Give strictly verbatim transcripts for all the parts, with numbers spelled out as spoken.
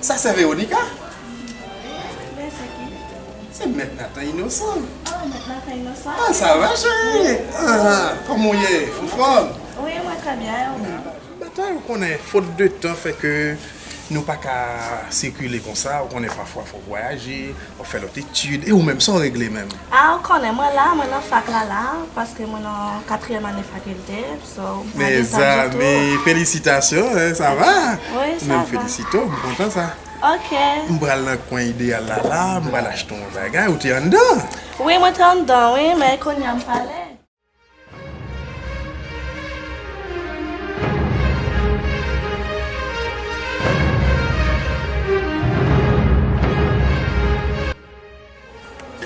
Sa se Veronica? Men se ki? Se Mèt Nathan Inosan. Ah, Mèt Nathan Inosan. Ah, sa va, cheri? Ah, kòman w ye? Ou fòm? Wi, mwen trè byen. E ou menm? Batay, ou konnen, fot de tan fè ke nou pa ka sikile konsa. Ou konnen, pafwa, fò w vwayaje, w ap fè lòt etid. E ou menm, sa w regle menm? Ah, ou konnen, mwen la, mwen nan fak la, la, paske mwen nan katriyèm ane fakilte, so, m pa gen tan ditou. Mezanmi, felisitasyon, hein, sa va? Wi, sa va. Menm felisite w, m kontan sa. Ok. M pral nan kwen ideyal la, la, m pral achte yon bagay, ou te anndan? Wi, mwen te anndan, wi, men kounye a m pale.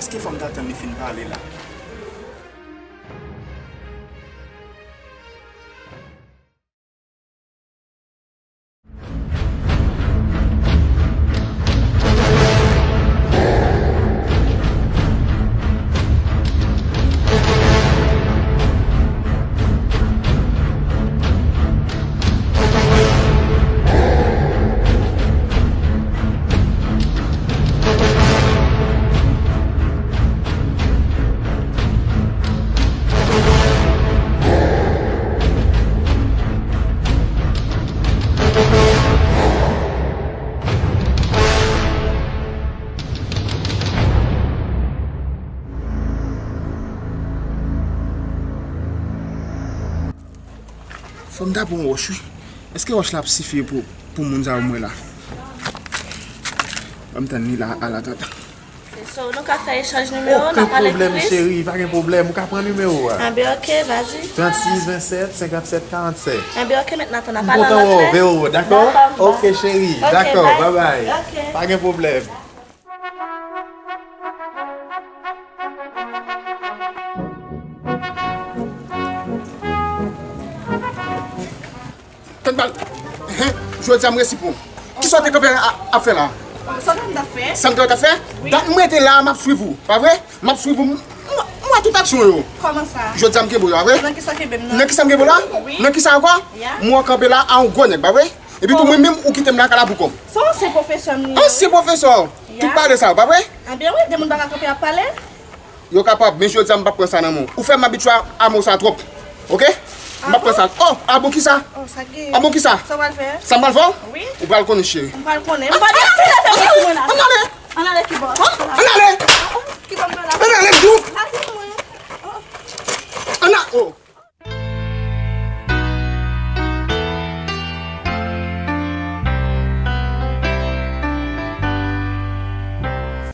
Èske fò m ta tann li fin pale la? Fò m ta pran wòch, wi. Èske wòch la ap sifi pou, pou moun sa yo m wè la? Ban m tann li la, al atann. Se so, nou ka fè echanj nimewo, n ap pale anpil plis. Okenn pwoblèm, cheri, pa gen pwoblèm. Ou ka pran nimewo a. Anben, ok, vas-y. Trannsis vennsèt senkannsèt karannsèt. Anben, ok, mentnan, n ap pale an lòt lè. M kontan wè w, Vewo, dakò? Dakò, m ba. Ok, cheri, dakò, babay. Ok. Pa gen pwoblèm. Tèt bal. Hen, jodi a m resi pran w. Kisa w te kanpe a, ap fè la? Sa w t ap fè? Sa m t ap fè? Wi. Dat m rete la, m ap swiv ou, pa vre? M ap swiv ou, m, m, m wè tout aksyon w yo. Kòman sa? Jodi a m kenbe w, pa vre? Nan kisa w kenbe m nan? Nan kisa m kenbe w la? Wi. Nan kisa ankò? Ya. M wè w kanpe la a yon gwo nèg, pa vre? Epi tou mwen menm ou kite m lakay la pou kò m. Se yon ansyen pwofesè m li ye. Ansyen pwofesè w? Ya. Tout pale sa yo, pa vre? Anben wi, de moun pa ka kanpe ap pale. Yo kapab, men jodi a m p ap pran sa nan men w. Ou fè m abitye a mo sa twòp. Oke? M p ap pran sa. Oh, a bon kisa? Oh, sa gen. A bon kisa? Sa w pral fè? Sa m pral fè w? Wi. Ou pral konnen, cheri. M pral konnen. M pa gen anpil afè pou mwen la. Ann ale! Ann ale ki bò? Ann ale! Ki bò m pral la? Ann ale, m di w! Lage mwen. Oh. Ann ale! Oh.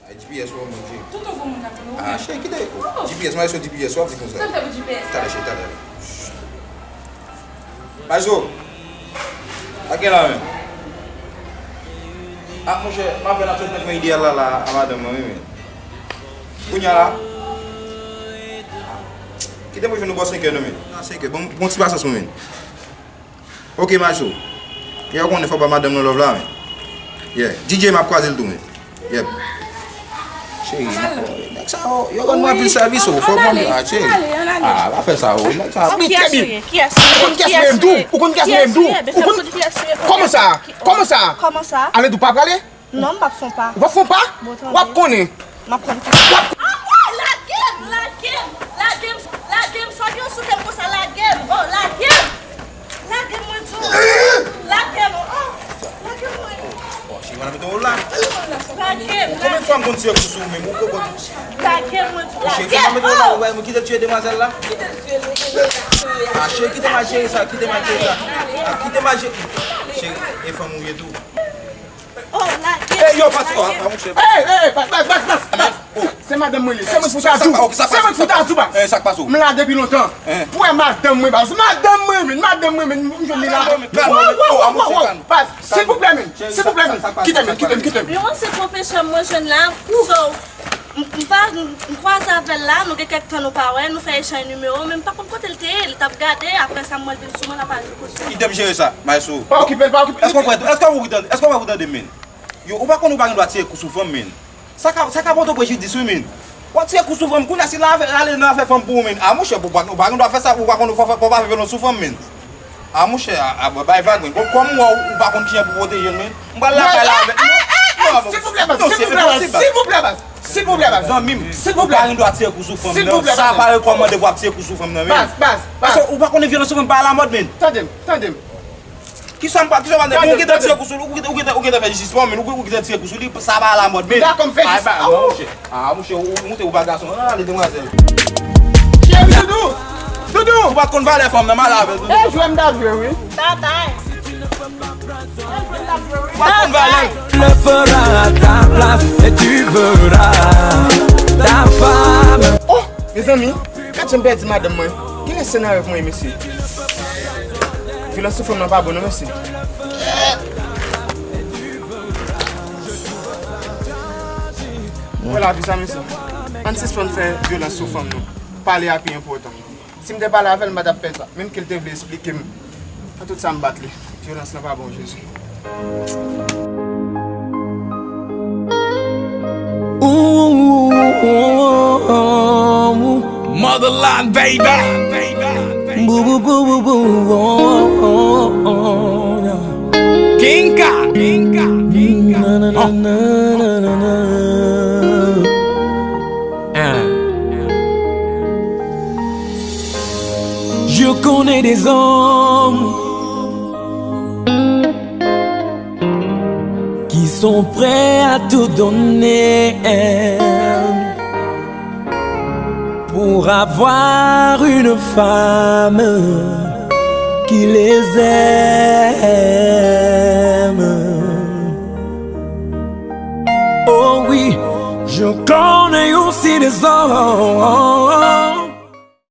Ay, G P S wè mwen, G. Tout yon gwo moun k ap vin, wi. Ah, cheri, kite. Oh. G P S, mwen sou G P S, w ap di konsa. Sa fè pou G P S? Talè, cheri, talè. Maestro, pa gen la menm. Ah, monchè, m apèn ap sot nan kwen ideyal la, la, a madanm mwen, wi, men. Kounye a la. Kite mwen jwenn ou bò senkè non, men. A senkè, bon, bon ti pasyans mwen, men. Ok, maestro. Yè ou konnen fò ba madanm nan love la, men. Yeah. D J m ap kwaze l tou, men. Yep. Cheri, nèg sa yo, yo rann mwen anpil sèvis, o. Fò mwen, ah, cheri. Ah, pa fè sa, o. Nèg sa yo. Kiyès ou ye? Kiyès ou ye? Ou konn kiyès mwen ye m tou? Ou konn kiyès mwen ye m tou? Ou konn kiyès ou ye? Kòman sa? Kòman sa? Kòman sa? Ale tou pa prale? Non, m p ap fon pa. Ou p ap fon pa? Bon, tande. W ap konnen. M ap konnen. W ap... Ah, woy, lage m, lage m, lage m, lage m, sa w gen sou kè m konsa, lage m, oh, lage m. Lage m, mwen di w. Lage m, oh, lage m, mwen. Bon, cheri, mwen mete w la. Lage m, lage m. Konbyen fwa m konn tire kou sou ou menm? Ou konprann? Lage m, mwen di w, lage m, oh. Cheri, fè mwen mete w la, ou wè, mwen kite l tiye demoiselle la. Kite l tiye, kite l tiye. Ah, cheri, kite m al jere sa, kite m al jere sa. Ah, kite m al jere. Cheri, e fanm ou ye tou. Oh, lage m. Ey, yo, patron, ah, monchè. Ey, ey, bas, bas, bas, bas. Se madanm mwen li. Se mwen ki pou ta di w. Se mwen ki pou ta di w, bas. Eh, sa k pase w? M la depi lontan. Eh. Pou wè madanm mwen, bas. Madanm mwen, men. Madanm mwen, men. M jwenn li la. Kalme, kalme. Wow, wow, wow, wow, wow. Bas, silvouplè, men. Silvouplè, men. Kite m, kite m, kite m. Yon se pwofesè mwen jwenn la. So, m, m pa, m, m kwaze avè l la, nou gen kèk tan nou pa wè, nou fè echanj nimewo, men m pa konn kote l te ye, li t ap gade, apre sa m wè l vin sou mwen, l ap al jwe kou sou mwen. Kite m jere sa, maestro. Pa okipe l, pa okipe l. Èske w prè, èske w prè pou tande, èske w prè pou tande, men? Yo, ou pa konn ou pa gen dwa tire kou sou fanm, men. Sa ka, sa ka pote w prejidis, wi, men. W ap tire kou sou fanm, kounye a si l ale nan afè fanm pou ou, men. A, monchè, ou pa, ou pa gen dwa fè sa, ou pa konn ou fè, fè, fè, fè, fè, fè sou fanm, men. A, monchè, a, a, bay vag, men. Kò, kòm ou, ou pa konn kijan pou pwoteje l, men. M pral lakay la avèk, non, Silvouplè, baz, silvouplè, baz, silvouplè, baz. Silvouplè, baz. Zanmi m, silvouplè, pa gen dwa tire kou sou fanm nan. Silvouplè, baz. Sa pa rekòmande pou ap tire kou sou fanm nan, men. Baz, baz, baz. Paske ou pa konnen vyolans sou fanm pa alamòd, men. Tande m, tande m. Kisa m pa, kisa m pa, ou gentan tire kou sou li, ou gentan, ou gentan, ou gentan fè jistis pou mwen, ou, ou gentan tire kou sou li, sa pa alamòd, men. Dakò, m fè jistis. Ah, monchè. Ah, monchè, ou, ou montre ou pa gason. Ah, ale, demwazèl. Cheri, Doudou! Doudou! Ou pa t konn valè fanm nan, m ale avè l. E jwe m t ap jwe, wi. Tatay. Ou pa t konn valè l. Le fera à ta place et tu verras ta femme. Oh, mezanmi, gad jan m pèdi madanm mwen. Kilè senaryo pou mwen, mesye? Vyolans sou fanm nan pa bon, non, mesye. Wè lavi sa, mesye. Ann sispann fè vyolans sou fanm nou. Pale a pi enpòtan. Si m te pale avè l, m pa t ap pè sa. Menm ke l te vle esplike m. Nan tout sa, m bat li. Vyolans lan pa bon, Jezi. Ooh, ooh, ooh, ooh. Motherland, baby. Boo, boo, boo, boo, boo. Oh, oh, oh, yeah. King Kaka, King Kaka, King Kaka. Na, na, na, na, na, na, na. Hein. Je connais des hommes qui sont prêts à tout donner pour avoir une femme qui les aime. Oh oui, je connais aussi des hommes